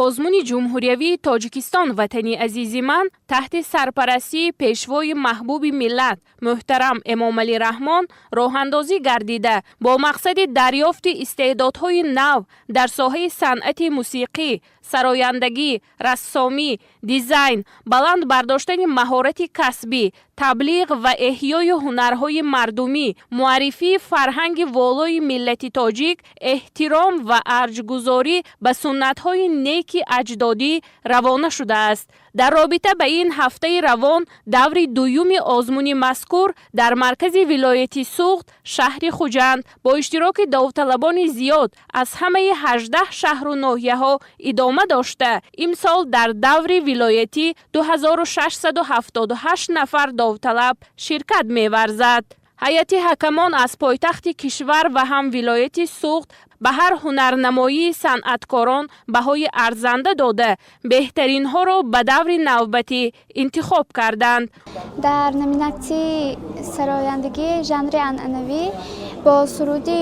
Озмуни ҷумҳуриявии Тоҷикистон «Ватани азизи ман» таҳти сарпарастии Пешвои маҳбуби миллат муҳтарам Эмомалӣ Раҳмон роҳандозӣ гардида, бо мақсади дарёфти истеъдодҳои нав дар соҳаи санъати мусиқӣ, сарояндагӣ, рассомӣ, дизайн, баланд бардоштани маҳорати касбӣ, таблиғ ва эҳёи ҳунарҳои мардумӣ, муаррифии фарҳанги волои миллати тоҷик, эҳтиром ва арҷгузорӣ ба суннатҳои неки аҷдодӣ равона шудааст. Дар робита ба ин, ҳафтаи равон даври дуюми озмуни мазкур дар маркази вилояти Суғд, шаҳри Хуҷанд, бо иштироки довталабони зиёд аз ҳамаи 18 шаҳру ноҳияҳо идома дошта, имсол дар даври вилоятӣ 2678 нафар довталаб ширкат меварзад. Ҳайати ҳакамон аз пойтахти кишвар ва ҳам вилояти Суғд ба ҳар ҳунарнамоии санъаткорон баҳои арзанда дода, беҳтаринҳоро ба даври навбатӣ интихоб карданд. Дар номинатсияи сарояндагӣ, жанри анъанавӣ, бо суруди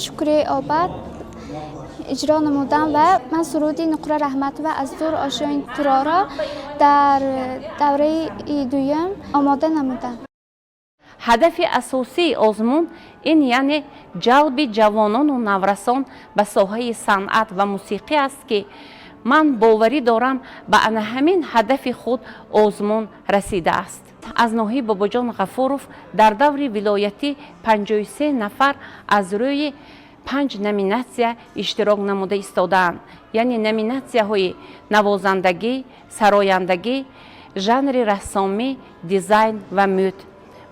«Шукри обад» иҷро намудам ва ман суруди Нуқра Раҳматова «Аз дур ошёни туроро» дар давраи дуюм омода намудам. Ҳадафи асосии озмун ин, яъне, ҷалби ҷавонону наврасон ба соҳаи санъат ва мусиқӣ аст, ки ман боварӣ дорам, ба ана ҳамин ҳадафи худ озмун расидааст. Аз ноҳияи Бобоҷон Ғафуров дар даври вилоятӣ 53 нафар аз рӯи панҷ номинатсия иштирок намуда истодаанд, яъне номинатсияҳои навозандагӣ, сарояндагӣ, жанри рассомӣ, дизайн ва мӯд.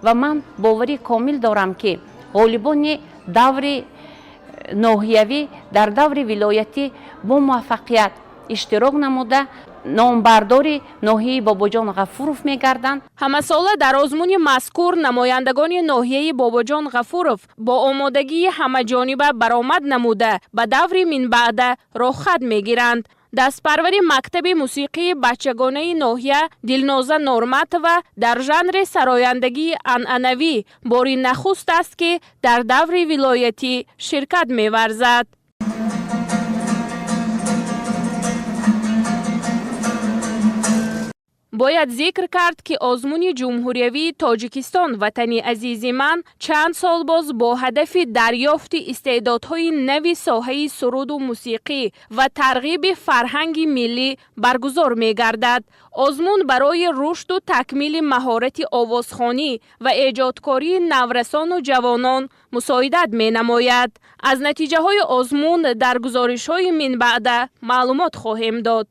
Ва ман боварӣ комил дорам, ки ғолибони даври ноҳиявӣ дар даври вилоятӣ бо муваффақият иштирок намуда, номбардори ноҳияи Бобоҷон Ғафуров мегарданд. Ҳамасола дар озмуни мазкур намояндагони ноҳияи Бобоҷон Ғафуров бо омодагии ҳамаҷониба баромад намуда, ба даври минбаъда роҳхат мегиранд. Дастпарвари мактаби мусиқии бачагонаи ноҳия Дилноза Норматова дар жанри сарояндагии анъанавӣ бори нахуст аст, ки дар даври вилоятӣ ширкат меварзад. Бояд зикр кард, ки озмуни ҷумҳуриявии Тоҷикистон «Ватани азизи ман» чанд сол боз бо ҳадафи дарёфти истеъдодҳои нави соҳаи суруду мусиқӣ ва тарғиби фарҳанги миллӣ баргузор мегардад. Озмун барои рушду такмили маҳорати овозхонӣ ва эҷодкории наврасону ҷавонон мусоидат менамояд. Аз натиҷаҳои озмун дар гузоришҳои минбаъда маълумот хоҳем дод.